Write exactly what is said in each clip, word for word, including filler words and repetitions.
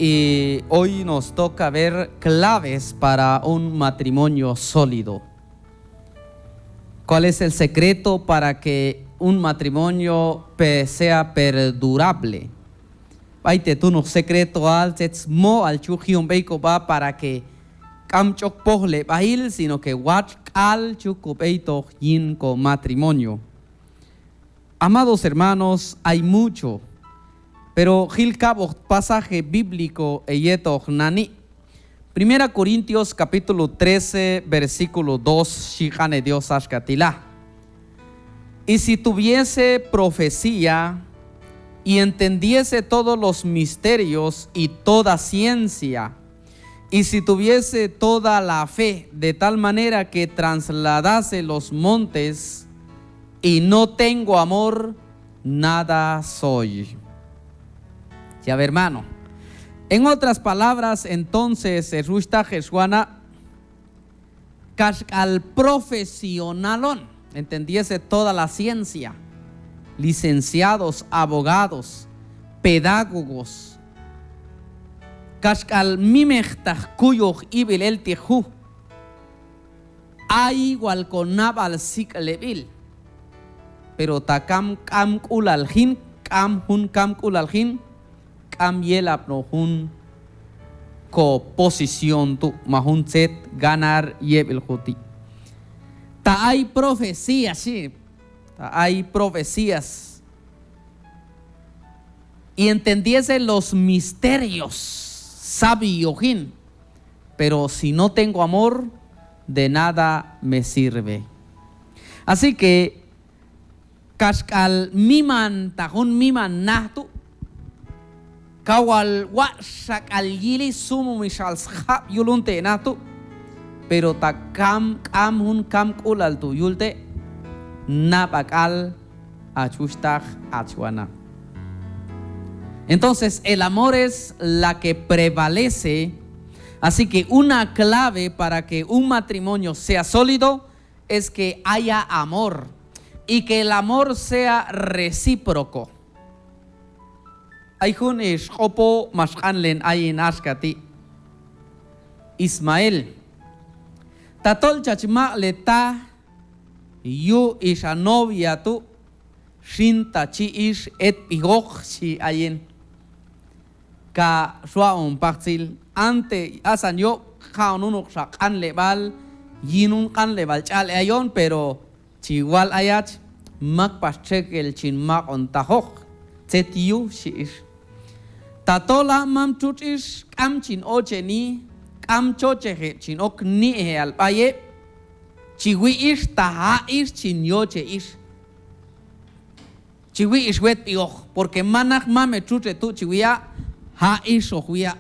Y hoy nos toca ver claves para un matrimonio sólido. ¿Cuál es el secreto para que un matrimonio pe-, sea perdurable? B'aytet junoq secretoal, tzet smoal chi yun b'ey kob'a para que k'am ch'ok pojleb'ahil, sino que watx' k'al chi yun kob'eytoq yin ko matrimonio. Amados hermanos, hay mucho, pero jil kab'oq pasaje bíblico heyetoq nani'. Primera Corintios capítulo trece, versículo dos, xhi sq'anej Dios axka ti' la: Y si tuviese profecía, y entendiese todos los misterios y toda ciencia, y si tuviese toda la fe de tal manera que trasladase los montes, y no tengo amor, nada soy. Ya ve, hermano. En otras palabras, entonces, hex wuxhtaq, hex wanab', kaxk'al profesional on, entendiese toda la ciencia, licenciados, abogados, pedagogos, kaxk'al mimeqtaq kuyoj ib'il el ti' juj, ay wal ko nab'al sik'leb'il, pero ta kam, kamk'ulal jin, k'am jun kamk'ulal jin, k'am yelapnoq jun ko posición tu', ma jun tzet ganar yeb'il juj ti'. Ta ay profecías, xhi, ta ay profecías, y entendiese los misterios, sabio jin, pero si no tengo amor, de nada me sirve. Así que, kaxk'al mimantaq jun miman naj tu', kaw wal watx'ak'al yili, sumumi xal sjab' yul jun te' naj tu', pero ta kam, k'am jun kamk'ulal tu' yul te', nab'ak'al hach wuxhtaq, hach wanab'. Entonces, el amor es la que prevalece, así que una clave para que un matrimonio sea sólido es que haya amor y que el amor sea recíproco. Ay jun ix q'opo max q'anlen ayin axka ti': Ismael, tatol chach maq'lej ta yuj ix ha novia tu', xin ta chi ix etb'ijoq, xhi ayin. Kax waq'on pajtzil, antes asan yob' ja'on junoqxa q'anleb'al yin jun q'anleb'al ch'al ayon, pero chi wal ayach, mak pax txekel chin maq'ontajoq, tzet yuj, xhi ix. Tatol ha' mam txutx ix k'am chin ocheni, k'am chochej heb' chin ok ni'ejal b'ay heb', chi wi' ix ta ha' ix chin yoche ix. Chi wi' ix wetb'ijoq, porque manaq mam heb' txutx heb' tu' chi wi'a, ha' ix hoq wi'a.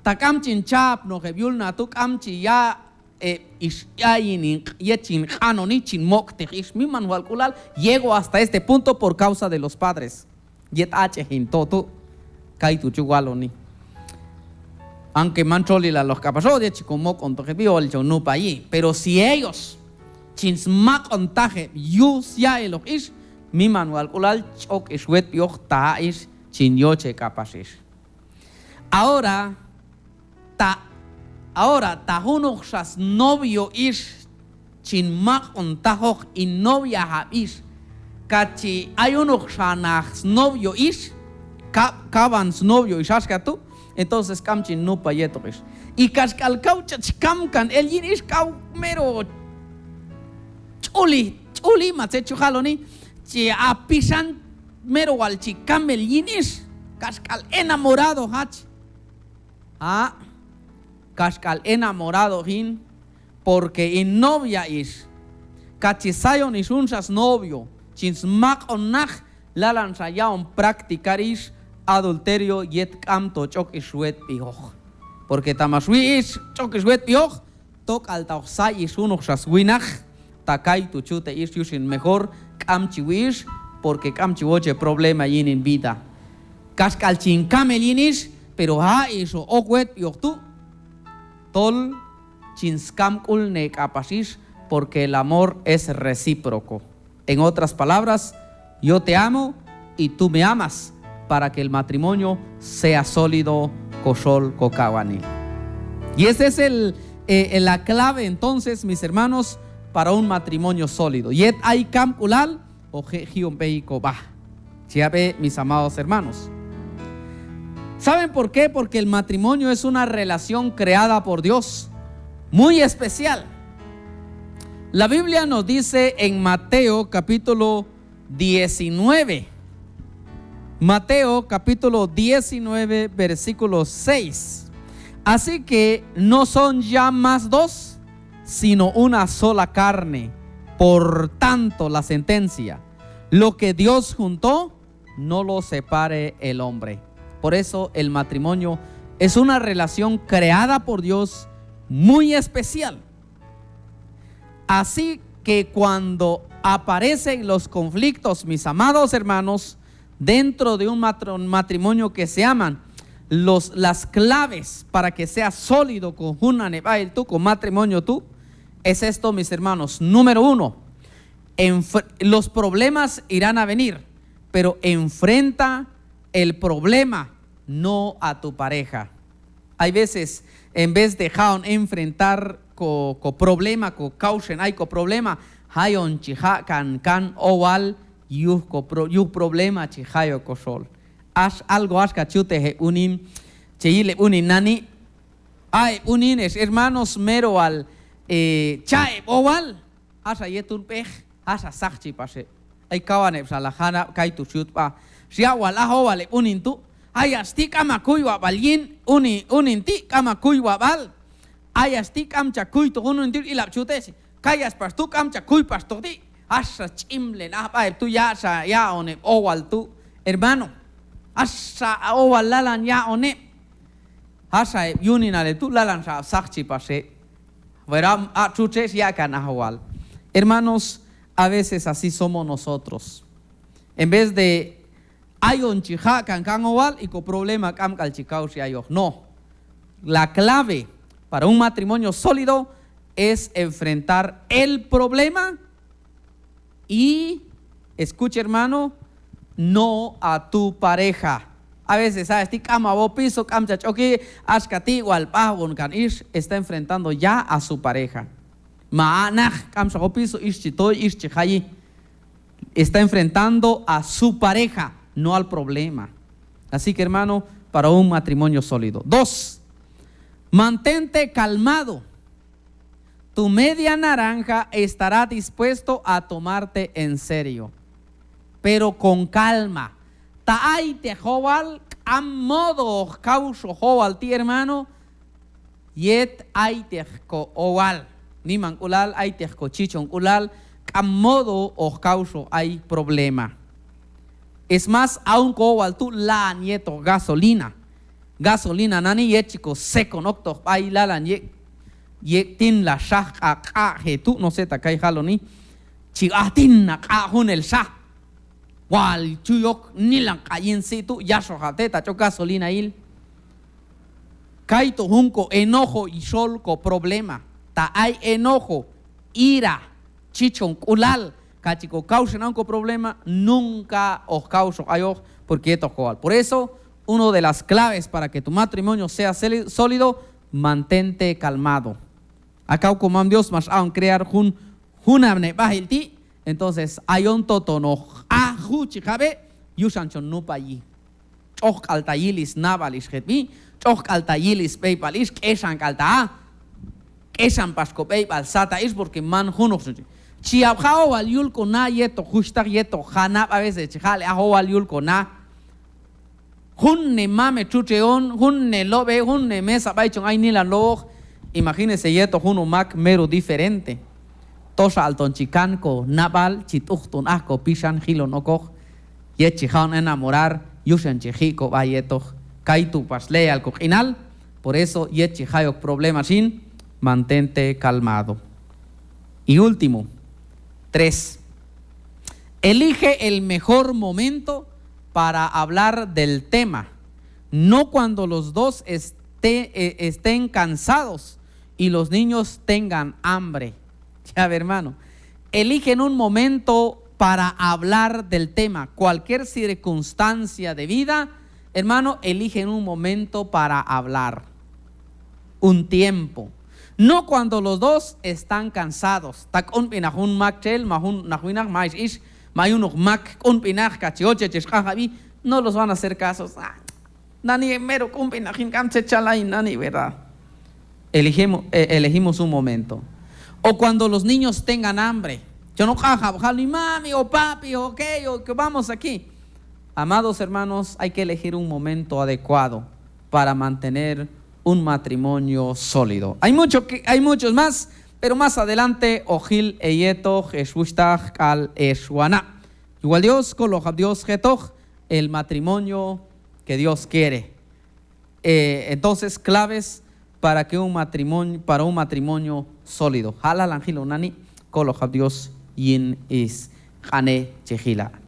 Ta k'am chin cha apnoq heb' yul na tu', k'am chi ya' heb' ix ayin hin q-, yet chin q'anoni, chin mok'teq ix. Miman wal k'ulal, llegó hasta este punto por causa de los padres. Yet ach'ej hin to tu', kaytu' chi waloni. Aunque man txolilaloq k'apaxoq, yet chi ko mok'ontoq heb' yowal chon nupayi. Pero si ellos chin smaq'ontaj heb' yuj sya'eloq ix, miman wal k'ulal ch'ok ix wetb'ijoq ta ha' ix chin yoche k'apax ix. Ahora ta, ahora ta junoqxa snovio ix chin maq'ontajoq, hin noviajab' ix, kax chi ay junoqxa naq snovio ix, kab', kawan snovio ix axka tu', entonces k'am chin nupa yetoq ix. Y kaxk'al kaw chach kamkan el yin ix, kaw mero ch'uli, ch'uli ma tzet chi jaloni, chi ha pixan mero wal chi kam el yin ix, kaxk'al enamorado hach. Ha', kaxk'al enamorado hin, porque hin novia ix, kax chi sayon ix junxa snovio chin smaq'on naq, lalanxa ya'on practicar ix adulterio yet k'amto ch'ok ix wetb'ijoq. Porque ta max wi' ix ch'ok ix wetb'ijoq, tok'alta' hoq say ix junoqxa swinaq, ta kaytu' chut heb' ix yuxin mejor k'am chi wi' ix, porque k'am chi woche problema yin hin vida. Kaxk'al chin kam el yin ix, pero ha' ix hoq ok wetb'ijoq tu', tol chin skamk'ulnej k'apax ix, porque el amor es recíproco. En otras palabras, yo te amo y tú me amas, para que el matrimonio sea sólido koxol kokawanil. Y ese es el, eh, la clave entonces, mis hermanos, para un matrimonio sólido. Yet ay kamk'ulal, hoq je' ji'on b'ey kob'a. Chi hab'e, mis amados hermanos. ¿Saben por qué? Porque el matrimonio es una relación creada por Dios, muy especial. La Biblia nos dice en Mateo capítulo diecinueve. Mateo capítulo diecinueve, versículo seis. Así que no son ya más dos, sino una sola carne. Por tanto, la sentencia, lo que Dios juntó, no lo separe el hombre. Por eso el matrimonio es una relación creada por Dios muy especial. Así que cuando aparecen los conflictos, mis amados hermanos, dentro de un matro-, matrimonio que se aman, los, las claves para que sea sólido ko junaneb'ahil tu', ko matrimonio tu', es esto, mis hermanos. Número uno, enfr-, los problemas irán a venir, pero enfrenta el problema, no a tu pareja. Hay veces, en vez de ja'on enfrentar ko, ko problema, ko kawxen ay ko problema, jayon chi jaq' kan kan owal yuj ko pro-, yuj problema chi jay ok koxol. Ax algo axka chut heb' unin, che yil heb' unin nani', a heb' unin ex hermanos mero wal, eh, cha heb' owal, axa yet jun b'ej, axa saq chi pax heb'. Ay kawan heb' xa la janab' kaytu' chi yut sb'a. Xyaq' wal aj owal heb' unin tu'. Ay ax ti' k'am ha kuywab'al yin, unin, unin ti' k'am ha kuywab'al. Ay ax ti' k'am cha kuytoq jun unin ti', ilab' chut ex. Kay ax pax tu' k'am cha kuy paxtoq ti'. Axa ch'imlen aj sb'a heb' tu', yaq'xa yaq'on heb' owal tu', hermano. Axa owal lalan yaq'on heb'. Axa heb' yuninal heb' tu' lalan xa saq chi pax heb'. Pero a, a txutx ex yaq'kan aj owal. Hermanos, a veces así somos nosotros. En vez de ayon chi jaq' kan kan owal y ko problema k'am k'al chi kawxi ayoq. No. La clave para un matrimonio sólido es enfrentar el problema y, escuche, hermano, no a tu pareja. A veces, ¿sabes? Ti' k'am ha wopiso, k'am chach oki, axka ti' wal b'ajwon kan ix, está enfrentando ya a su pareja. Ma ha naq, k'am xa wopiso, ix chi toy, ix chi jayi. Está enfrentando a su pareja, no al problema. Así que, hermano, para un matrimonio sólido. Dos, mantente calmado. Tu media naranja estará dispuesto a tomarte en serio, pero con calma. Ta ayteq owal, k'am modo hoq kawxoq owal ti', hermano, yet ayteq ko owal, mimank'ulal, ayteq ko chichonk'ulal, k'am modo hoq kawxoq ay problema. Es más, aun ko owal tu' lanan yetoq gasolina. Gasolina nani yet chi ko sekon oktoq b'ay lalan yek', yek' tin la xaj q'aq', q'aq'je tu', no sé ta kay jaloni, chi aj tin na q'aq' junel xaj. Wal chu yok nilan q'aq' yin si' tu', yaxojab' te' ta ch'ok gasolinail. Kaytu' jun ko enojo xol ko problema. Ta ay enojo, ira, chichonk'ulal, kachi ko kawxan ayon ko problema, nunca hoq kawxoq ayoq, porque yetoq ko owal. Por eso, uno de las claves para que tu matrimonio sea seli-, sólido, mantente calmado. A kaw ko mam Dios max a'on crear jun, junaneb'ajil ti', entonces ayon to ton hoq aj juj chi jab'e, yuxan chon nupayi. Tx'oq k'al ta' yili snab'al ix jetb'i, tx'oq k'al ta' yili sb'eyb'al ix, k'exan k'al ta', k'exan pax ko b'eyb'al sat ix, porque man junoq chi, chi ab' ja' owal yul ko na yetoq juxhtaq, yetoq janab', a veces chi jale aj owal yul ko na. Junne mam e txutxej on, junne lob' e, junne mesa b'ay chon ay nilan lob'oq. Imagínese yetoq junoq mak mero diferente. Toxal ton chi kan ko nab'al, chi t'uqton aj ko pixan jilon okoq. Yet chi ja'on enamorar, yuxan chi ji' ko b'a yetoq. Kaytu' pax leyal ko q'inal. Por eso, yet chi jay ok problema xin, mantente calmado. Y último, tres. Elige el mejor momento para hablar del tema, no cuando los dos este-, eh, estén cansados y los niños tengan hambre. Ya ve, hermano. Eligen un momento para hablar del tema. Cualquier circunstancia de vida, Hermano, eligen un momento para hablar. Un tiempo. No cuando los dos están cansados. Ta k'unb'inaq jun maktxel ma jun naq winaq, ma ix ix, ma yunoq mak k'unb'inaq, kax chi yoche chex q'anjab'i, no los van a hacer caso. Ah, nani mero k'unb'inaq hin, k'am tzet chalay nani, ¿verdad? Elegimo-, eh, elegimos un momento. O cuando los niños tengan hambre. Chon ok q'anjab' jaloni, mami o papi, ok, ok, vamos aquí. Amados hermanos, hay que elegir un momento adecuado para mantener un matrimonio sólido. Hay mucho que, hay muchos más, pero más adelante hoq jil heyetoq, ex wuxhtaq k'al ex wanab'. Igual Dios, kolwajab' Dios jetoq, el matrimonio que Dios quiere. Eh, entonces, claves para que un matrimonio, para un matrimonio sólido. Jalalan jilon nani, kolwajab' Dios yin sq'ane chi jila'.